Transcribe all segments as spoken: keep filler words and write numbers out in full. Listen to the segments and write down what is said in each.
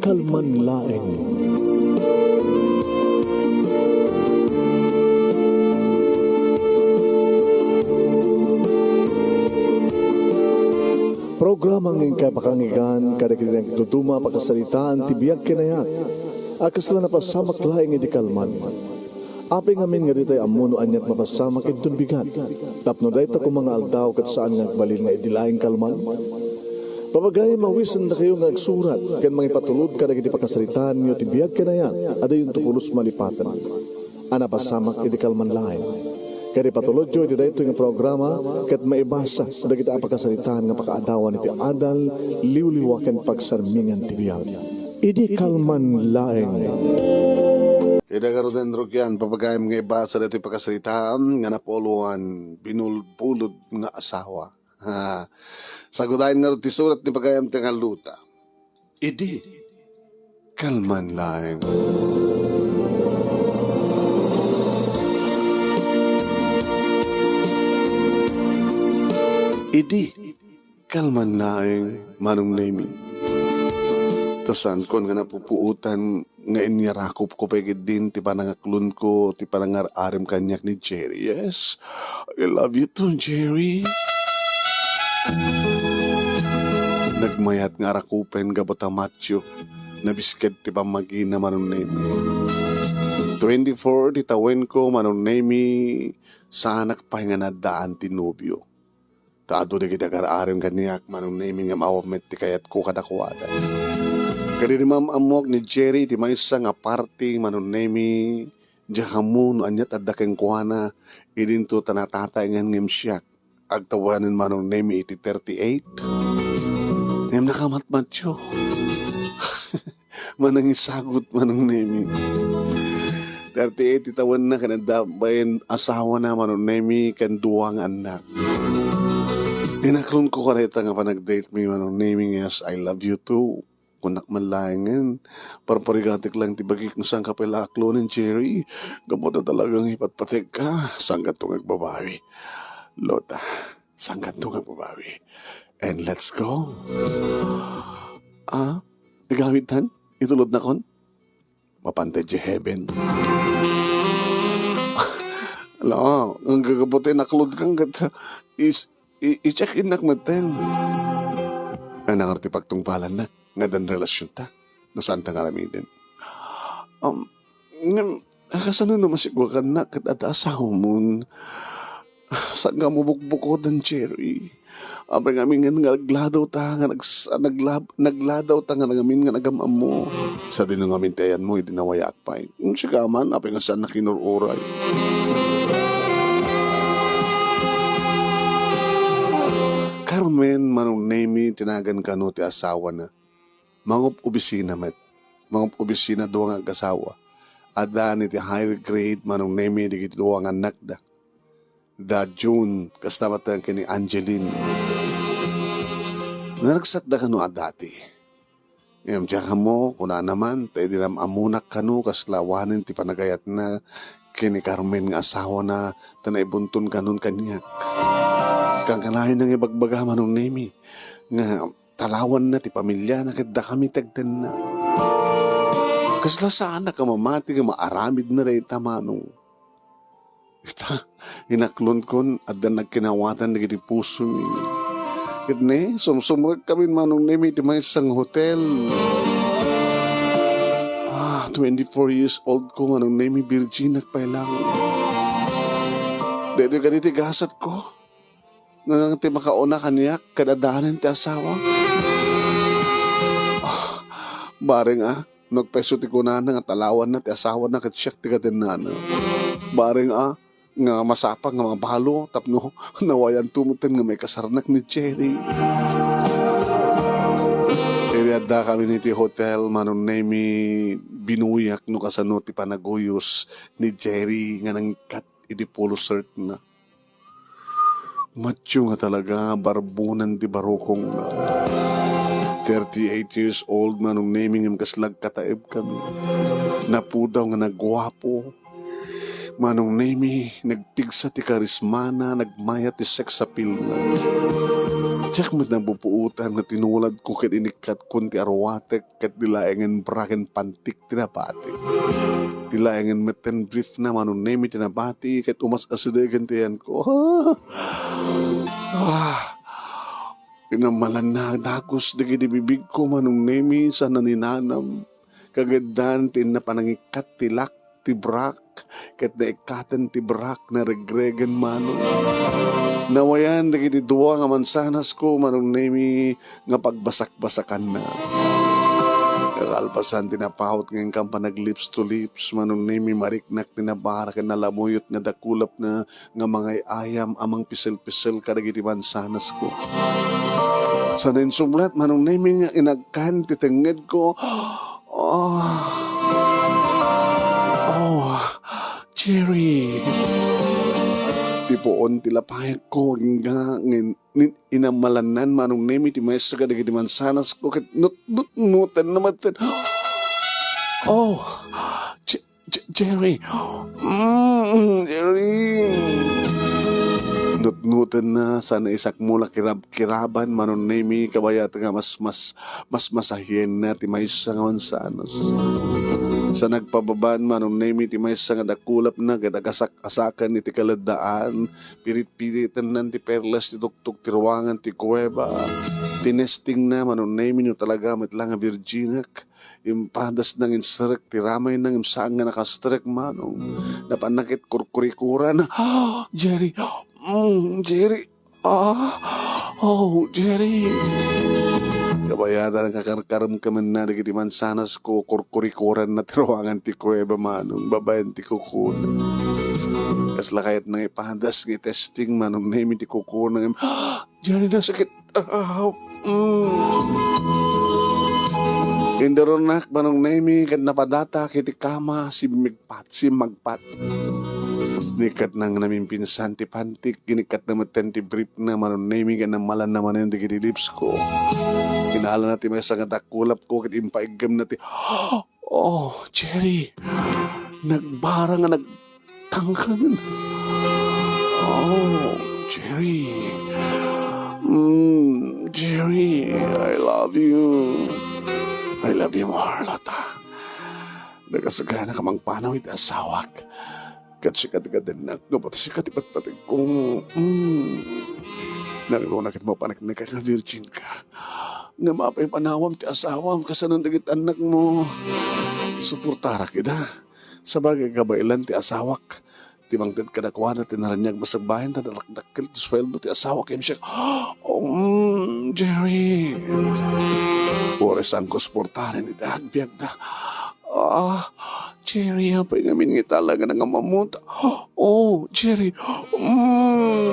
Kalman laeng. Programa nga inkay pakanggan kadagiti nagduduma a pakasaritaan ti biag ken ayat a kasla napasamak laeng idi kalman. Apay ngamin nga ditay ammo no aniat mapasamak inton bigat, tapno dayta koma nga aldaw ket saan nga agbalin nga idi laeng kalman? Papagayam, awisendakayo nga agsurat ken mangipatulod kadagiti pakasaritaanyo ti biag ken ayat a diyonto pulos malipaten a napasamak idi kalman laeng. Ket ipatulodyo iti daytoy nga programa ket maibasa dagiti a pakasaritaan nga pakaadawan iti adal, liwliwa ken pagsarmingan ti biag. Idi kalman laeng. Ida garuden rugian, papagayam nga ibasa daytoy pakasaritaan nga napuloan, binulbulod nga asawa. Ha, sagudayen ngarud ti surat ni pagayam ti angalluta. Idi kalman laeng. Idi kalman laeng, Manong Nemi. Ta saankon nga napupuotan nga inyarakupko pay ketdin ti panangaklonko, ti panangar-arim kaniak ni Jerry. Yes, I love you too, Jerry. Nagmayat nga arakupen gapu ta matyo. Nabisked ti pammagina, Manong Nemi. Twenty-four ti tawenko, Manong Nemi, saanak pay nga naaddaan ti nobio. Ta adu dagiti agar-arim kaniak, Manong Nemi, ngem awan met ti kayatko kadakuada. Ket idi maam-ammok ni Jerry iti maysa nga party, Manong Nemi, diak ammo no aniat adda kenkuana, idinto ta natataengan ngem siak. Agtawanen, Manong Nemi, iti thirty-eight. Ngem nakamatmatyo. Manangisagut, Manong Nemi. Thirty-eight ti tawenna ken adda bain asawana, Manong Nemi, ken dua nga annak. Inaklonko kadayta nga panagdate mi, Manong Nemi, nga, "Yes, I love you too." Kunak man laengen, "Parparigatek lang ti bagik no saan ka pay la aklonen, Jerry. Gapu ta talagang ipatpategka. Sanggato nga agbabawi. Lota, sanggato nga agbabawi. And let's go." Ah, igawid tan? Itulod nakon? Mapantay di heaven. Ala, ang gagaputin, aklod kang gat-, is, i-, i-check in nak metten. Anang ti pagtungpalan na, nga dan relasyon ta, no saan ta nga aramiden. Um, ngem, kasano no masigwa ka na, ket adda asawamon? Saan nga mo bukbukodan, Jerry? Apay ngamin nga nagladaw ta nga nags-, naglab-, nagladaw ta nga ngamin nga nagam-ammo. Sadino ngamin ti ayanmo idi nawayaak pay? Sika man, apay nga saan nakinur-uray? Carmen, Manong Nemi, tinagan kano ti asawana. Mangup-obisina met. Mangup-obisina dua nga aggasawa. Adda ni ti higher grade, Manong Nemi, dagiti dua nga annakda. Da June, kasta met ken ni Angeline. Naragsakda kano a dati. Ngem diak ammo, kunana man, ta idi nam-ammonak kano, kasla awanen ti panagayatna ken ni Carmen nga asawana, ta naibunton kanon kaniak. Kankanayon nga ibagbaga, Manong Nemi, nga talawanna ti pamiliana ket dakami ti agtenna. Kasla saanak a mamati nga maaramidna dayta, Manong. Ita, inaklonkon, adda nagkinawatan dagiti pusomi. Ket ne, sumsumrek kami, Manong Nemi, iti maysa nga hotel. Ah, twenty-four years old ko, Manong Nemi, virginak pay lang. Daytoy kadi ti gasatko. Nga ti makauna kaniak, ket addanen ti asawa. Ah, bareng a, no agpayso ti kunana nga talawanna ti asawana ket siak ti katennana. Bareng a, nga masapa nga mabalo tapno nawayanto metten nga maikasarnak ni Jerry. Idi addakami iti hotel, Manong Nemi, binuyak no kasano ti panaguyos ni Jerry nga nangikkat iti polo shirtna. Matyo nga talaga, barbunan ti barukongna. Thirty-eight years old, Manong Nemi, ngem kasla agkataeb kami. Napudaw nga nagguapo. Manong Nemi, nagpigsa ti karismana, nagmayat ti sex appealna. Diak met napupuotan nga tinuladko ket inikkatkon ti arwatek ket di laengen bra ken pantik ti nabati. Di laengen metten briefna, Manong Nemi, ti nabati ket umas-asidegen ti yanko. Ah! Inamalanna a dagus dagiti bibigko, Manong Nemi, sa naninanam. Kageddan ti inna panangikkat ti lak, ti brak, ket naikkaten ti brak, naregregen, Manong. Nawayan dagiti dua nga mansanasko, Manong Nemi, nga pagbasakbasakanna. Kakalpasan ti napawot nga inkam panag lips to lips, Manong Nemi, mariknak ti nabara ken nalamuyot nga dakulapna nga mangay-ayam a mangpisel-pisel kadagiti mansanasko. Sa nainsublat, Manong Nemi, nga inagkan ti tengngedko. Oh. Oh, Jerry. Ti puon ti lapayagko, agingga, ngin-, nin-, inamalannan, Manong Nemi, ti maysa kadagiti mansanasko, ket nutnutnotenna metten. Oh, Je-, Je-, Jerry. Mm, Jerry. Nutnotenna, sana isakmula kirab-kiraban, Manong Nemi, kabayat nga mas, mas, mas masahienna ti maysa nga mansanas. Sa nagpababan, Manong Nemi, ti maysa nga dakulapna, ket agasak-asakan iti kaleddaan, pirit-piritennan ti perlas ti tuktok ti ruangan ti kuweba. Tinestingna, Manong Nemi, no talaga met la nga birjinek. Impadasna nga inserrek ti ramayna ngem saan nga nakastrek, Manong. Napanna ket kurkurikuran. Ah, Jerry! Mm, Jerry! Ah! Oh, Jerry! Kabayatan nga karkaremkemenna dagiti mansanasko, kurkurikuranna ti ruangan ti kuweba, Manong, babaen ti kukuna. Kasla kayatna nga ipadas nga itesting, Manong Nemi, ti kukuna ngem, Jerry, nasakit. Ah, mm. Inderonnak, Manong Nemi, ket napadatak iti kama, simmigpat, simmagpat. Inikkatna nga namimpinsan ti pantik, inikkatna metten ti briefna, Manong Nemi, ket namalanna manen dagiti lipsko. Inalana ti maysa nga dakulapko, ket impaiggemna ti, Oh, Jerry, nagbara nga nag-, Tangken. Oh, Jerry. Mm, Jerry, I love you. I love you more, Lota. Nakasagana ka mangpanaw iti asawak. Ket sika ti kadennak, ngem sika ti patpategko. Mm. Nangruna ket mapaneknek nga virgin ka. Ngem apay panawam ti asawam, kasano dagiti annakmo? Suportarak ida. Sabagay, kabaelan ti asawak. Ti mangted kadakuada ti naraniag masagbayan ta nadakdakkel ti sueldo ti asawak, ngem siak, um, Jerry. Uray saanko suportaren ida agbiagda. Ah, Jerry, apay ngamin nga itala nga nangamamot? Oh, Jerry. Mm.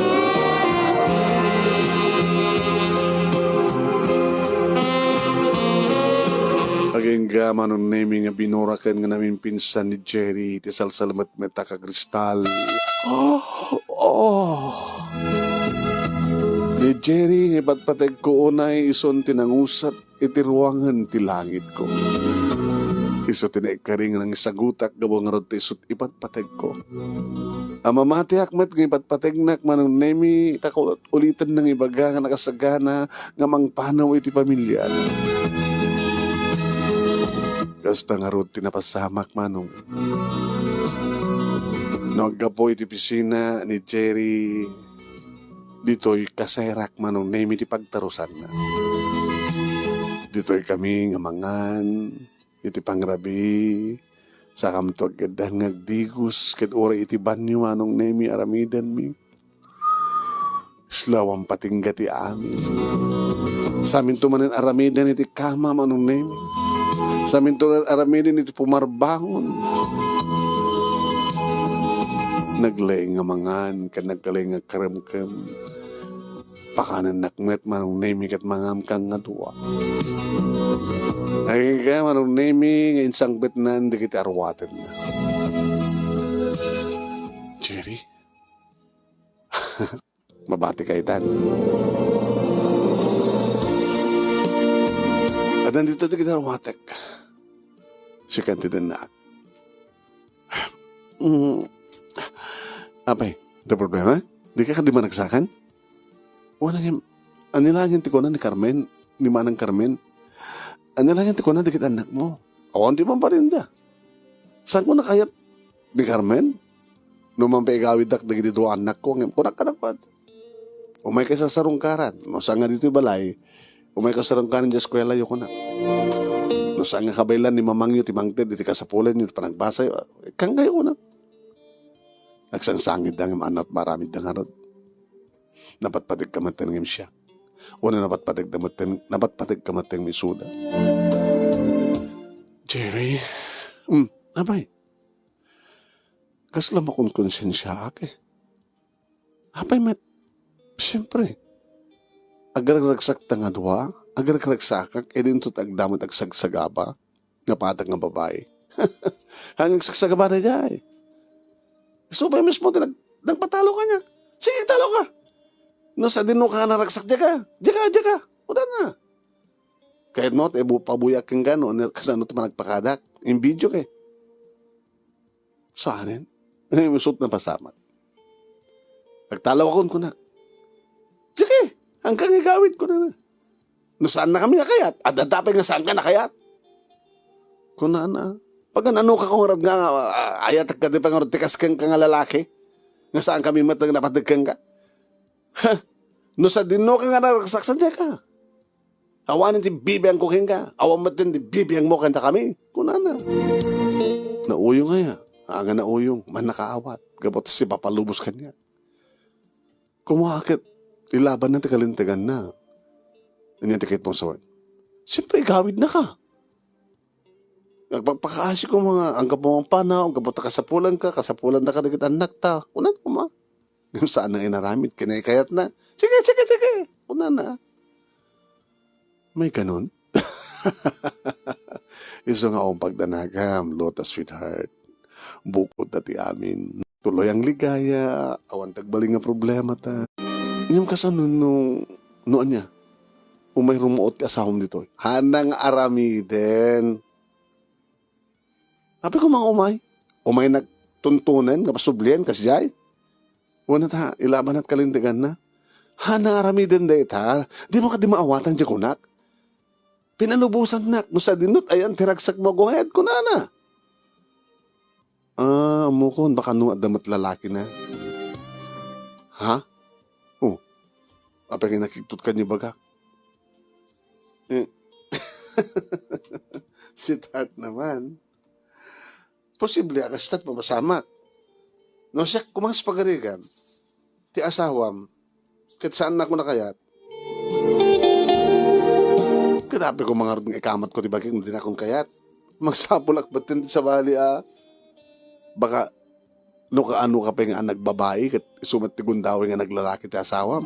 Agingga, Manong Nemi, nga binuraken nga namimpinsan ni Jerry iti salsalmetmetak a kristal. Oh! Ni Jerry nga ipatpategko unay isun ti nangusat iti ruangan ti langitko. Isu ti naikkaring nangisagutak gapu ngarud ta isu ti ipatpategko. A mamatiak met nga ipatpategnak, Manong Nemi, ta kauliten nangibaga nga nakasagana nga mangpanaw iti pamiliana. Kasta ngarud ti napasamak, Manong. No aggapu iti opisina ni Jerry, ditoy kasarak, Manong Nemi, ti pagtarusanna. Ditoy kami nga mangan iti pangrabii, sakamto agkaddan nga agdigos, ket uray iti banio, Manong Nemi, aramidenmi. Islaw, awan patingga ti amin. Saminto manen aramiden iti kama, Manong Nemi. Saminto manen aramiden iti pumarbangon. Naglaing nga mangan, ken naglaing nga karemkem. Pakanennak met, Manong Nemi, ket mangam kang nga dua. Agingga, Manong Nemi, nga insangbetnan dagiti arwatenna. Jerry? Mabati ka itan. Addan ditoy dagiti arwatek. Sikan ti dennak. Mm. Apay, ti problema? Dika kadi maragsakan? Wen, ngem, ania laengen ti kuna ni Carmen, ni Manang Carmen? Ania laengen ti kuna dagiti annakmo? Awan ti maparinda. Saanko a kayat ni Carmen? No man pay igawiddak dagiti dua a annakko, ngem kunak kadakuada, umayka sa sarungkaran. No saan nga ditoy balay, umayka sa sarungkaran diay eskuelayo, kunak. No saan nga kabaelan ni mamangyo ti mangted iti kasapulanyo, ti panagbasayo, ikkankayo, kunak. Nagsangsangitda ngem ania ti maaramidda ngarud? Napatpategka metten ngem siak. Wenno napatpategda metten, napatpategka metten ngem isuda. Jerry, mm, apay, kasla makonkonsensiaak, eh. Apay met, siyempre, agragsaksakta nga dua, agragsaksakak, idinto ti agdama ti agsagsagaba nga patag nga babai. Haan nga agsagsagaba daydiay. Isu pay mismo ti nag-, nagpatalo kaniak. Sige, talo ka. No sadinoka nga naragsak, diaka, diaka, diaka. Kunana. Kayatmo, ti ibu-, pabuyak kenka, no, ano, kasano ti panagpakadak. Invidiak, eh. Saanen? Ay, masut na pasamak. Nagtalawakon, kunak. Sige, haanka nga igawid, kunana. No saannakami a kayat, adda pay nga saanka a kayat. Kunana, pagananoka koma ngarud nga, ah, ayatek kadi pay ngarud ti kas kenka nga lalaki? Nga saankami met nga napateg kenka? Ha? No sadinoka nga naragsak, sadiaka. Awanen ti bibiangko kenka, awan met ti bibiangmo kentakami, kunana. Nauyong aya, haan nga nauyong, mannakaawat, gapu ta sipapalubos kaniak. Koma ket ilabanna ti kalinteganna. Ania ti kayatmo a sawen? Siyempre, igawidnaka. Agpakpakaasi koma nga, anggapo nga panaw, anggapo ta kasapulanka, kasapulanda kadagiti annakta. Kunana koma. Ngem saan nga inaramid, ket kayatna. Sige, sige, sige. Kunana. May ganun? Isu nga awan pagdanagam, Lota, sweetheart. Bukod ta ti amin. Tuloy ang ligaya, awan ti agbalin nga problema ta. Ngem kasano no, no ania? Umay rumuot ti asawam ditoy. Haanna nga aramiden. Apay koma nga umay? Umay nagtuntunen nga pasublien, kasdiay? Wen ta, ilabanna ti kalinteganna. Haanna nga aramiden dayta. Dimo kadi maawatan diay kunak? Pinalubosannak, no sadino ti ayan ti ragsakmo, go ahead, kunana. Ah, ammokon, baka no adda met lalakina. Ha? Oh, apay nga nakigtot kaniak, bagak? Eh. Sweetheart naman. Posible a kasta ti mapasamak. No, siak koma nga pagarigan, ti asawam, ket saannakon a kayat. Ket apay koma ngarud nga ikamatko ti bagik no dinakon kayat? Magsapulak metten ti sabali a baka no kaanoka pay nga nagbabai ket isu met ti gundaway nga naglalaki ti asawam.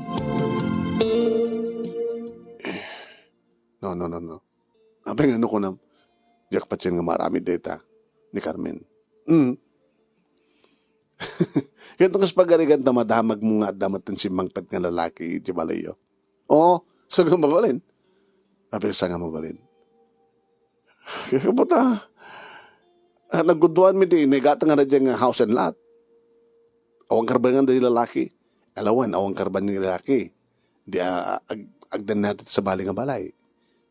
No, no, no, no. Apay nga no kunam, diak patien nga maaramid dayta ni Carmen. Mm. Ket no kas pagarigan ta madamagmo nga adda metten simmangpet nga lalaki iti balayyo. Oo, saan nga mabalin? Apay, saan nga mabalin? Kaya puta, ah, nagguduan mi ti inigatan nga radya nga house and lot. Awan karbangan daydi lalaki. Alawan, awan karban ni lalaki. Di, ah, ag-, agdan natin sa bali nga balay.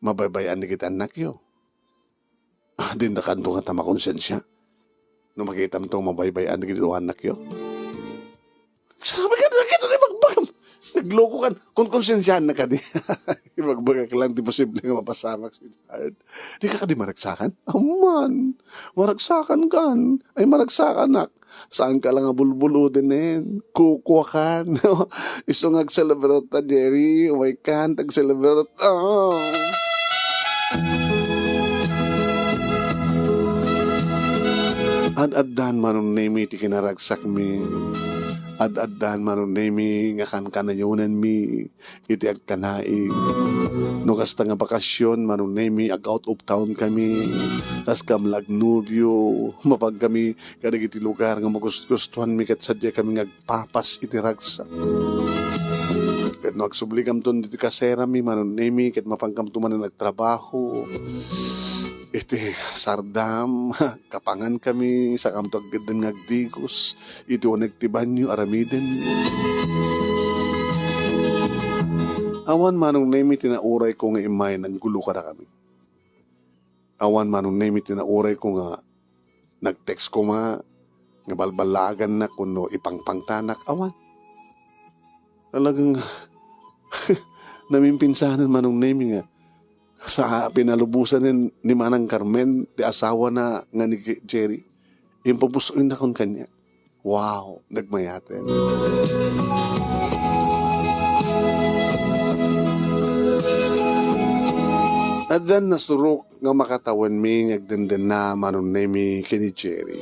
Mabaybay-an dagiti annakyo. Ah, dinda kanto nga ta makonsensia. No makitam to, mabaybay-an dagiti annakyo. Sabi ka, sakit, ano ibagbagam? Nagloko kan, kon konsensiahan na kadi. Ibagbagak lang, di posible nga mapasamak, sweetheart. Di ka kadi maragsakan? Aman, maragsakan kan. Ay, maragsakan nak. Saan ka lang nga bulbuluden, eh? Kukuakan. Isu nga agselebrar ta, Jerry. Oh my God, agselebrar ta. Ad-addan manunemi ti kinaragsakmi. Ad-addan manunemi nga kankanayonenmi iti agkanaig. No kasta nga bakasyon, manunemi ag-out of town kami. Kas kam la agnobio, mapagkami kadagiti lugar nga magustuanmi ket sadiay kami nga agpapas iti ragsak. Ket no agsubli kamton ditoy kaserami, manunemi ket mapankamto manen agtrabaho. iti sardam, kapangankami, saan kamto aggadduen nga agdigos, iti uneg ti banio, aramiden. Awan Manong Nemi ti naurayko nga immay naggulo kadakami. Awan Manong Nemi ti naurayko nga nag-text koma nga balballaagannak wenno ipangpangtanak. Awan. Talagang namimpinsanan Manong Nemi nga sa pinalubosan ni Manang Carmen ti asawana nga ni Jerry. Impupus-oynakon kaniak. Wow, nagmayaten. Addan nasurok nga makatawenmi nga agdendenna Manong Nemi ken ni Jerry.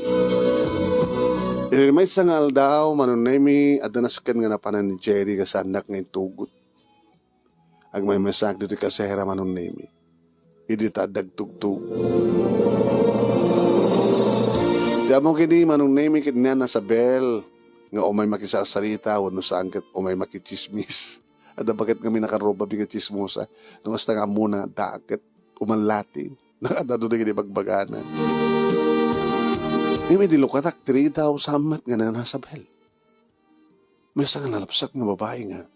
Iti maysa nga aldaw, Manong Nemi, adda nasken nga napanan ni Jerry nga saannak nga intugot. Agmaymaysaak ditoy kasera Manong Nemi. Idi ta adda agtugtog. Ti ammok idi Manong Nemi ket ni Ana Isabel nga umay makisarsarita wenno saan ket umay makitsismis. Adda baket ngamin a karrubabi nga tsismosa. No kasta nga ammona, addaak ket umallati. Nakadado dagiti bagbagana. Ngem idi lukatak ti ridaw, saan met nga ni Ana Isabel. Maysa nga nalapsat nga babai nga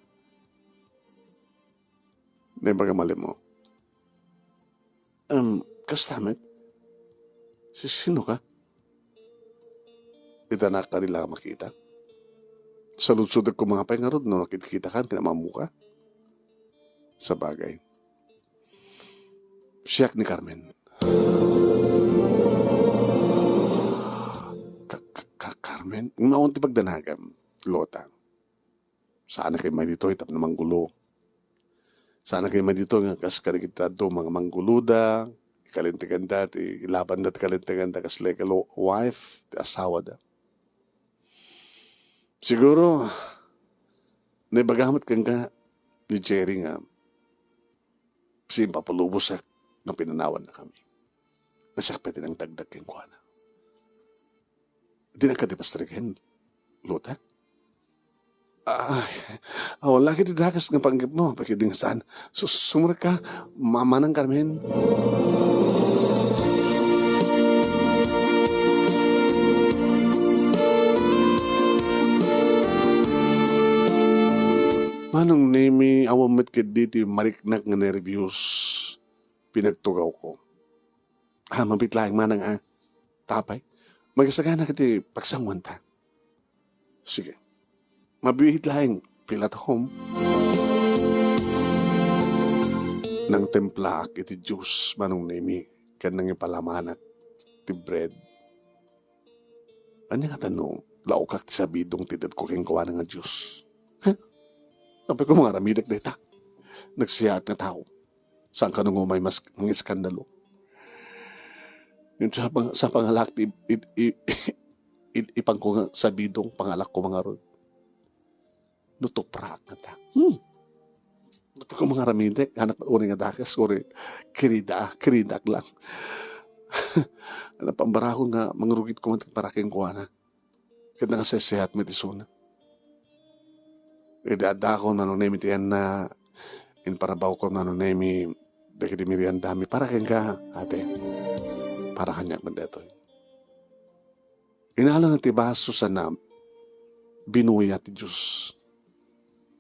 naibaga malimo. Em, kasta met? Si-, sino ka? Ita, nakadi la makita. Saludsodek koma pay ngarud no nakitkitakan ken ammoka. Sabagay. Siak ni Carmen. Ka-, ka-, ka-, Carmen? Maon ti pagdanagam, Lota. Saanak immay ditoy tapno manggulo. Saanak immay ditoy nga kas kadagiti dadduma nga mangguloda, ikalinteganda ti ilabanda ti kalinteganda kas legal wife ti asawada. Siguro, naibaga met kenka ni Jerry nga simpapalubosek no pinanawannakami. Nga siak pay ti nangdagdag kenkuana. Dinak kadi pastreken, Lota? Ay, awan la ket ti dakes nga panggepmo, apay kadi nga saan. Su-, sumrekka, Manang Carmen. Manong Nemi, awan met ketdi ti mariknak nga nerbios. Pinagtugawko. Ah, mabiit laeng, Manang, a. Ta apay, magisagana ket ti pagsangoanta. Sige. Mabiit laeng, feel at home. Nangtemplaak iti juice, Manong Nemi, ken nangipalamanak ti bread. Ania ngata no laukak ti sabidong ti itedko kenkuana nga juice? Ha? Apay koma nga aramidek dayta? Nagsiyaat nga tao. Saan kano nga umay mas mangiskandalo? Ngem sa pang-, sa pangalak ti ip-, ip-, ip-, ip-, ipanko nga sabidong, pangalak ko mangarud. No tupraak ngata. Hmm. Apay koma nga aramidek, anak, uri nga dakes, uri kirida, kiridak lang. Napambarakon nga mangrugit koma ti para kenkuana. Ket nakasaysayaat met isuna. Idi addaakon, Manong Nemi, ti anna, imparabawkon, Manong Nemi, dagiti meriendami para kenka, ate. Para kaniak met daytoy. Inalana ti baso sana binuya ti juice.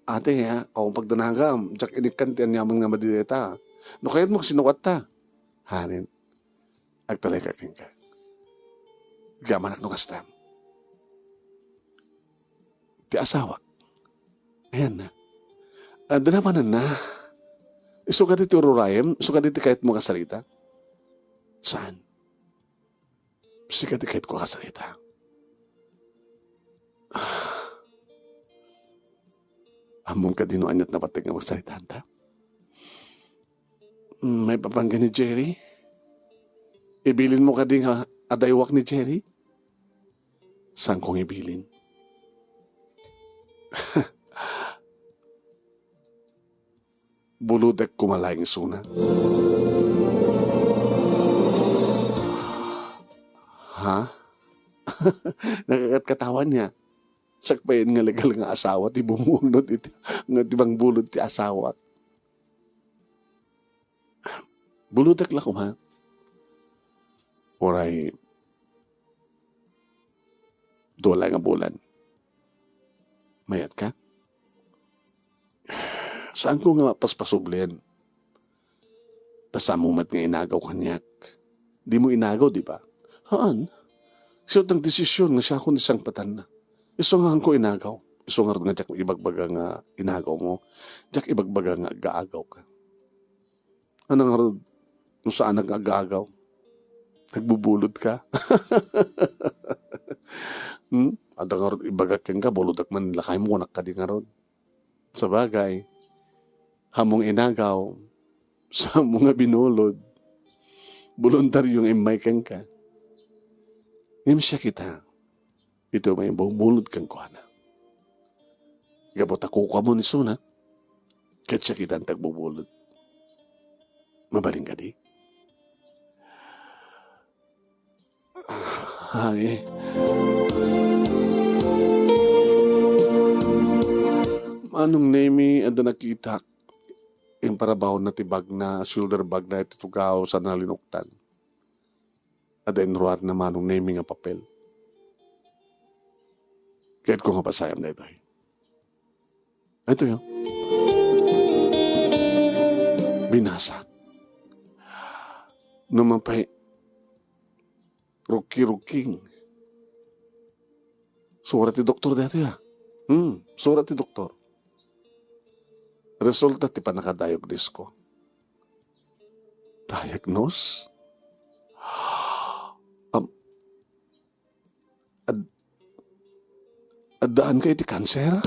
Ate, ha, awan pagdanagam, diak inikkan ti aniaman nga madi dayta. No kayatmo, sinukatta. Hanin, agtaleka kenka. Gamanak no kasta. Ti asawak. Ayanna. Adda napananna. Isu kadi ti ururayem, isu kadi ti kayatmo nga sarita. Saan? Sika ti kayatko a kasarita. Ammom kadi no aniat napateg nga magsaritaanta? Maipapan ka ni Jerry? Ibilin mo kadi nga adaywak ni Jerry? Saan ko nga ibilin? Bulodek koma laeng isuna. Ha? Nakakatkatawa niya. Sakbayan nga legal nga asawa ti bumulod iti, nga ti mangbulod ti asawak. Bulodek la koma. Uray dua laeng a bulan. Mayat ka? Saanko nga paspasublen. Ta saanmo met nga inagaw kaniak. Dimo inagaw, di ba? Haan. Siak ti nagdesisyon nga siakon ti sangpetanna. Isu nga saanko inagaw. Isu ngarud nga diak ibagbaga nga inagawmo. Diak ibagbaga nga agaagaw ka. Ania ngarud no saanak nga agaagaw? Nagbubulod ka? Hmm? Adda ngarud ibagak kenka, bulodek man lakaymo, kunak kadi ngarud. Sabagay, ammom nga inagaw, saanmo nga binulod, boluntario nga immay kenka. Ngem siak ita, iti umay bumulod kenkuana. Gapu ta kukuam isuna, ket siak ita ti agbubulod. Mabalin kadi? Ay. Manong Nemi, adda nakitak. Imparabaw na ti bagna, shoulder bag na iti tugaw, sana linuktan. Adda inruar na Manong Nemi nga papel. Ket ko nga pasayam daytoy. Ito yun. Binasa. No mapay, ruki-ruking. Sura ti doktor daytoy, ah. Hmm, sura ti doktor. Resulta ti pannakadiagnosko. Diagnose? Am-, ad-, addaan ka iti cancer?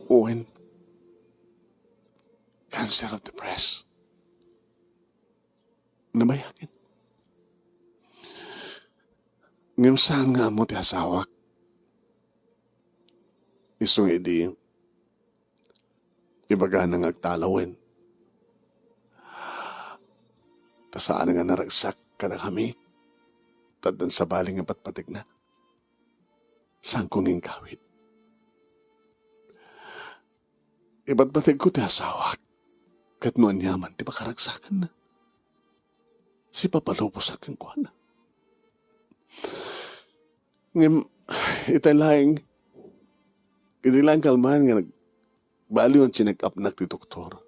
Wen, cancer of the breast. Nabayagen. Ngem saan nga ammo ti asawak. Isu nga idi, ibagana nga agtalawen. Ta saan nga naragsak kadakami, ta addan sabali nga patpategna. Saanko nga inggawid. Ipatpategko ti asawak, ket no aniaman ti pakaragsakanna, sipapalubosak kenkuana. Ngem, itay laeng, itay laeng kalman nga nag-, baliw nga chinek-upnak ti doktor.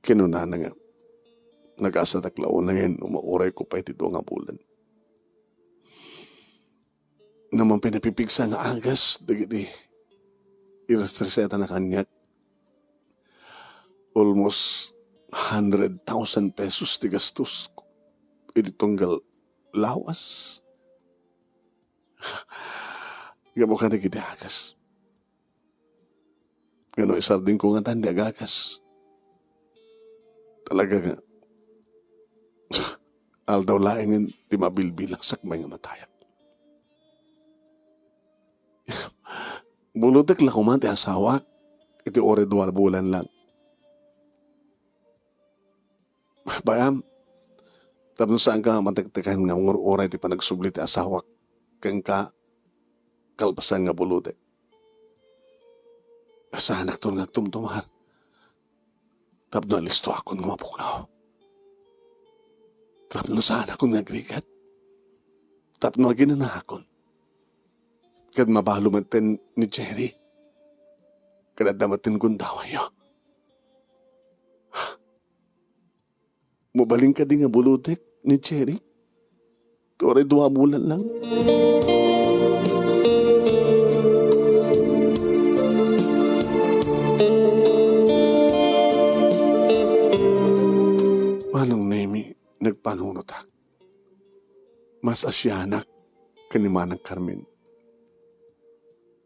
Kinunana nga, nagasadak la unay no maurayko pay ti dua nga bulan. Naman pinapipigsa nga agas dagiti iresresetana kaniak. Almost hundred thousand pesos ti gastos iti tunggal lawas. Gapu kadagiti agas. Ngano isardingko ngatan ti agagas? Talaga nga, aldaw laengen ti mabilbilang sakbay nga matayak. Bulutek la koma ti asawak iti uray dua bulan lang. Bayam, tapno saanka matektekan nga ngur-uray ti panagsubli ti asawak kenka kalpasan nga bulutek. Saanakton nga agtumtumar tapno alistoakon nga mapukaw. Tapno saanakon nga agrigat. Tapno aginanaakon. Ket mabalo metten ni Jerry. Ket adda metten gundawayyo. Mabalin kadi nga bulutek ni Jerry? Uray dua bulan lang. Manong Nemi, nagpanunotak. Mas asianak ken ni Manang Carmen.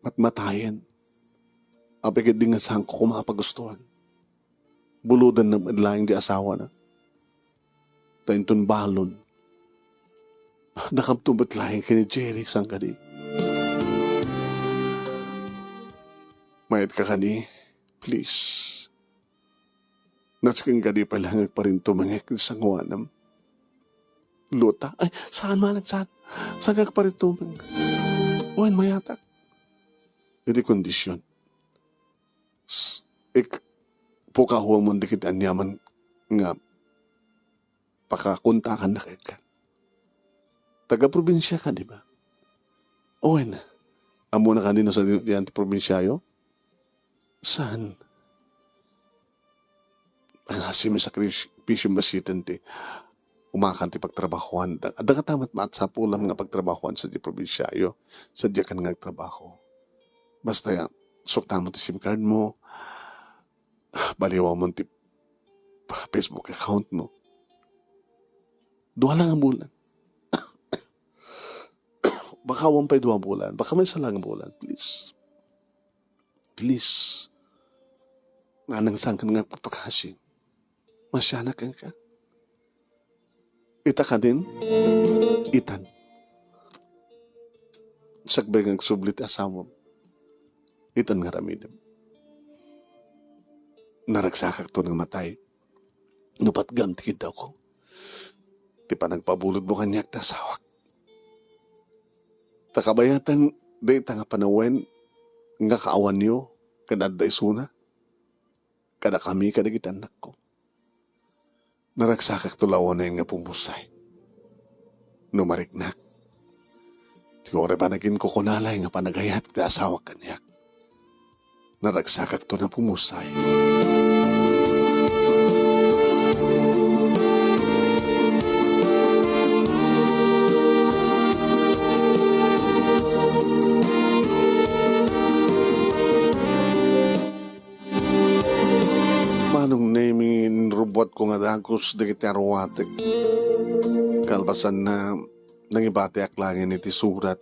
Matmatayen. Apay ket di nga saanko koma a pagustuan. Buludanna met laeng di asawana. Ta inton balon, dakabto met laeng ken ni Jerry, saan kadi? Mayat ka kadi, please. Nasken kadi pay laeng agparintumengek iti sangoanam. Luta? Ay, saan manen, saan? Saan ka agparintumeng? Wen, mayatak. Iti kondisyon. S-, Ik-, pukawemon dagiti aniaman nga pakakontakanna kenka. Taga-probinsia ka, di ba? Wen, ammona kadi no sadino diay ti probinsiayo? Saan? Ang asim sakripisyo masiten ti umakan ti pagtrabahoan. Da-, dagata met masapulam nga pagtrabahoan sadiay probinsiayo, sadiay kan nga agtrabaho. Basta ya, suktam ti sim card mo, baliwamon ti Facebook account mo. Dua lang a bulan. Baka awan pay dua a bulan. Baka maysa lang a bulan. Please. Please. Nanang saan ka nga agpapakasi? Masianak ka. Ita kadin? Itan. Sakbay nga agsubli ti asawam. Itan nga aramidem. Naragsakakto nga matay no patgam ti kiddawko. Ti panagpabulodmo kaniak ti asawak. Ta kabayatan, dayta nga panawen nga kaawanyo ken adda isuna, kadakami kadagiti annakko. Naragsakakto la unay nga pumusay. No mariknak, ti uray panaginkukunalay nga panagayat ti asawak kaniak. Naragsakakto a pumusay. Manong Nemi, inrubbuatko nga dagus dagiti aruatek. Kalpasanna, nangibatiak laeng iti surat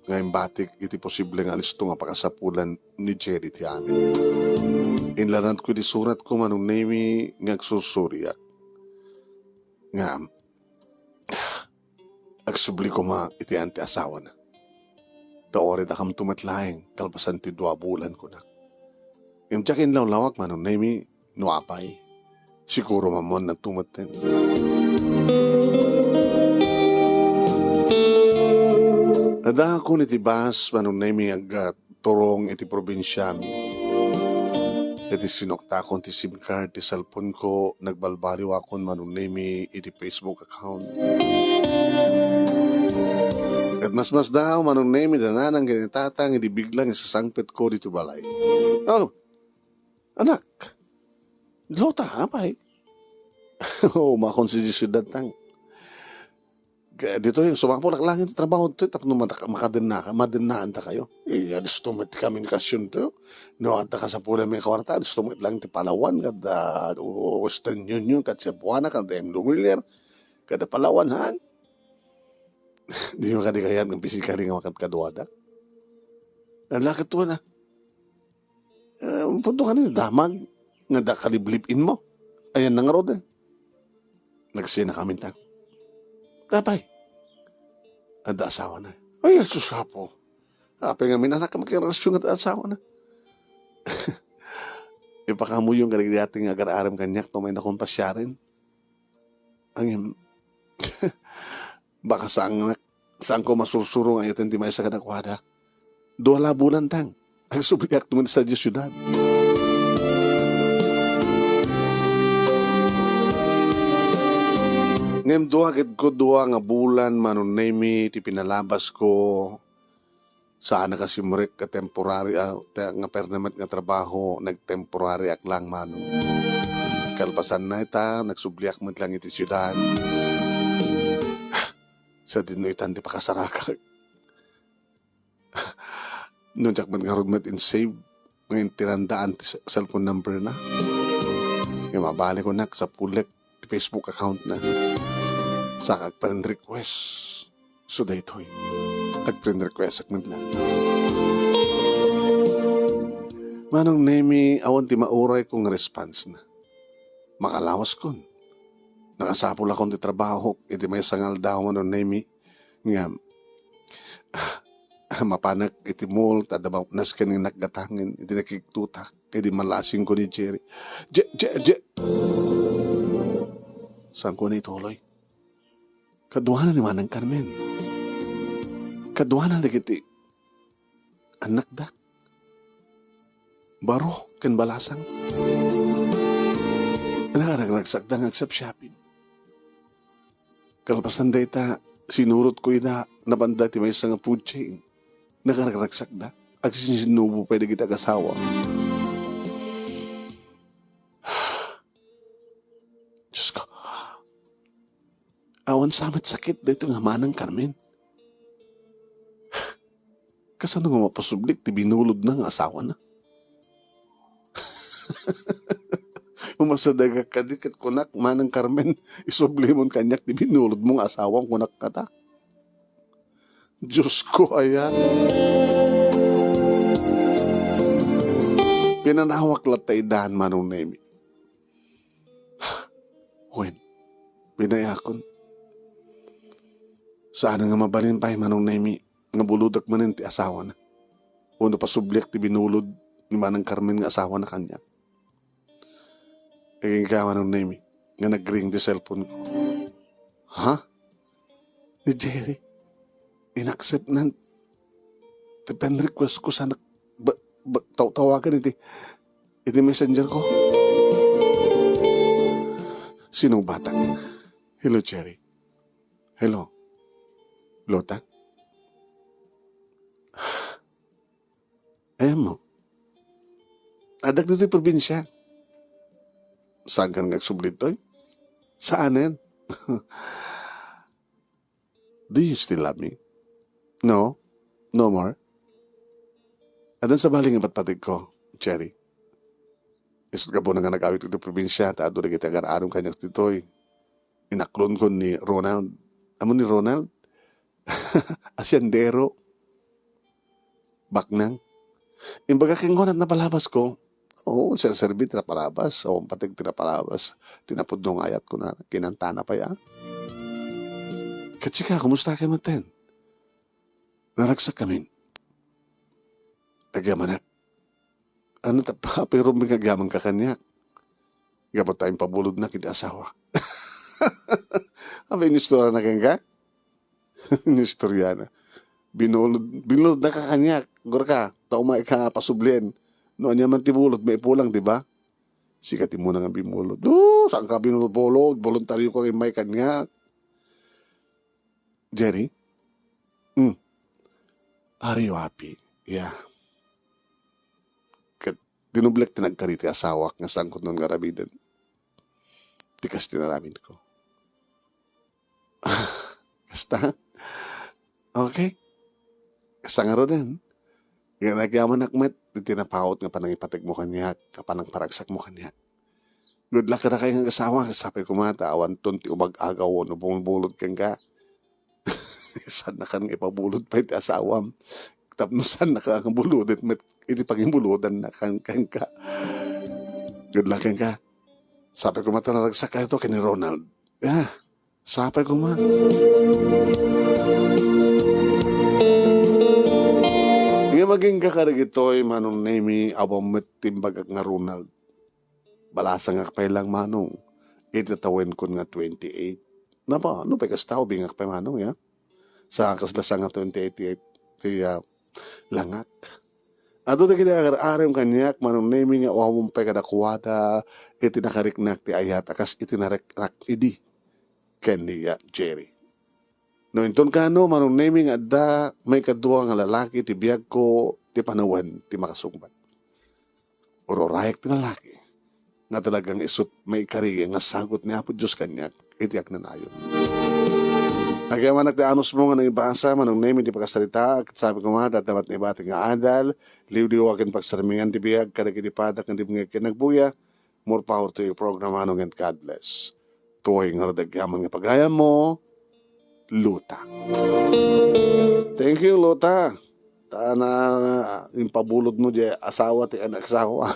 nga imbatik iti posible nga alisto nga pakasapulan ni Jerry ti amin. Inlanadko iti suratko, Manong Nemi, nga agsursuriak. Ngem, agsubli koma iti ayan ti asawana. Ta uray dakam met laeng, kalpasan ti dua a bulan, kunak. Ngem diak inlawlawag, Manong Nemi, no apay. Siguro mammuanna met. Addaakon iti bus, Manong Nemi, agturong iti probinsiami. Iti sinuktakon ti sim card ti cellphone-ko, nagbalbaliwakon, Manong Nemi, iti Facebook account. Ket masmasdaaw, Manong Nemi, dananang ken ni Tatang idi biglang isasangpetko ditoy balay. Oh, anak. Lota, apay? Umakon sadiay siudad, Tang. Kaya ditoy, sumapulak laeng ti trabaho ditoy, tapno mata-, makadennaka, madennaantayo. Eh, alisto met ti komunikasiontayo. No, adda kasapulan met kuarta, alisto met laeng ti Palawan, kada, o, Western Union, kada Cebuana, kada M W L, kada Palawan, haan. Dimo kadi kayat nga physically nga makadkaduada? Ang lakad to na. Eh, punto ka na, damag, nga adda kaliblib-inmo. Ayanna ngarud, eh. Nagsinakamintan. Apay? Adda asawana. Ay, sus, Apo. Apay ngamin, anak, nga makirelasyon nga adda asawana? Ipakaammoyo kadagiti ating agar-arem kaniak no maynakon pasiaren. Ngem, baka saan, saanko masursuro nga ayaten ti maysa kadakuada. Dua la a bulan, Tang. Agsubliak met sadiay siudad. Ngem dua ket ko dua nga bulan, Manong Nemi, ti pinalabasko. Saan a kasimrek nga temporary, ah, te-, nga permanent nga trabaho, nagtemporaryak lang, Manong. Kalpasanna ita, nagsubliak met lang iti siudad. Sadino itan ti pakasarakak? No diak met ngarud met in-save nga intinandaan ti se-, cellphone number na. Nga mabalin ko nak sa pulek ti Facebook account na. Sa agfriend request. So daytoy. Agfriend request ak met lang. Manong Nemi, awan ti mauray ko nga response na. Makalawaskon. Nakasapul akon ti trabaho iti maysa nga aldaw, Manong Nemi. Nga, mapanak iti mall, ta adda ba-, nasken nga innak gatangen, iti nakigtutak, idi malasingko ni Jerry. Je, je, je! Saanko na ituloy? Kaduana ni Manang Carmen. Kaduana dagiti annakda. Baro ken balasang. Nakaragragsakda nga agsapsiapin. Kalpasan dayta, sinurotko ida napanda ti maysa nga food chain. Nakaragragsakda. Agsinsinnubo pay dagiti agasawam. Diyos ko, awan sa met sakit daytoy nga Manang Carmen. Kasano nga mapasublik ti binulodna nga asawana? Umasadagak kadi ket kunak, Manang Carmen, isublimon kaniak ti binulodmo nga asawam, kunak kata. Diyos ko, aya. Pinanawak latta idan, Manong Nemi. Wen, binayakon. Saan nga mabalin pay, Manong Nemi, nga bulodek manen ti asawana. Wenno pasubliak ti binulod ni Manang Carmen nga asawana kaniak. Agingga, Manong Nemi, nga nagring ti cellphone ko. Ha? Ni Jerry? Inaccept nan ti friend request ko sa nak-, ba-, ba-, taw-, tawagan iti, iti messenger ko. Sinong batang? Hello, Jerry. Hello. Lota? Ayan mo. Adda ditoy probinsia. Saan ka nga agsubli ditoy? Saanen? Do you still love me? No? No more? Addan sabali nga patpatig ko, Cherry. Isut' gapuna nga nag-awid ko ti probinsia, ta adu dagiti agar-arom kaniak ditoy. Inaklon ko ni Ronald. Amo ni Ronald? Asyendero. Baknang. Imbaga kenkuana ti napalabas ko. Oo, serserbi ti napalabas. Awan pateg ti napalabas. Ti napudno nga ayat ko na, kinantana pay, a. Ket sika, kumusta ka met ten? Naragsak kamin. Agyamanak. Ano ta, papirumbing agyaman ka kaniak? Gapu ta impabulodnak iti asawa. Apay, inistorya na kenka? Inistorya na. Binulod, binulod na ka kaniak. Gurka, ta umay ka pasublien. No ania man ti bulod, maipulang, di ba? Sika ti muna nga binulod. Do, saan ka binulod-bulod? Voluntaryo ka immay kaniak. Jerry? Hmm. Are you happy? Yeah. Ket dinublek ti nagkari ti asawak nga sangkot non nga aramiden ti kas ti naramin ko. Kasta? Okay. Kasta ngaruden. Nga nagyamanak met iti napaut nga panangipategmo kaniak, nga panangparagsakmo kaniak. Good luck kadakayo nga asawa, sapay koma ta awanton ti umag-agaw wenno bumubulod kenka. Saannakan nga ipabulod pay ti asawam. Tapno saannaka nga bulodet met iti pangibulodanna kan-, kenka. Good luck kenka. Sapay koma ta naragsak kayo to ken ni Ronald. Ah, sapay koma. Nga agingga kadagitoy, Manong Nemi, awan met ti imbagak nga Ronald. Balasangak pay lang, Manong, iti tawenkon nga twenty-eight. Napa, no pay kasta, ubingak pay, Manong, ya? Sa kasla sa nga twenty-eight ti, ti, ah, langak. Adu dagiti agar-arem kaniak, Manong Nemi, nga awan pay kadakuada iti nakariknak ti ayat a kas iti nariknak idi ken ni, ah, Jerry. No inton kano, Manong Nemi, nga adda maikadua nga lalaki ti biagko ti panawen ti makasungbat. Ururayek ti lalaki nga talagang isut' maikari nga sagut ni Apo Dios kaniak iti agnanayon. Agyamanak ti anusmo nga nangibasa, Manong Nemi, ti pakasarita, ket sapay koma, dadda met naibatik nga adal, liwliwa ken pagsarmingan ti biag kadagiti padak nga dimngeg ken nagbuya. More power to your program, Manong, and God bless. Tuay ngarud agyaman nga pagayammo, Luta. Thank you, Luta. Ta na impabulodmo diay asawa ti anak-asawa.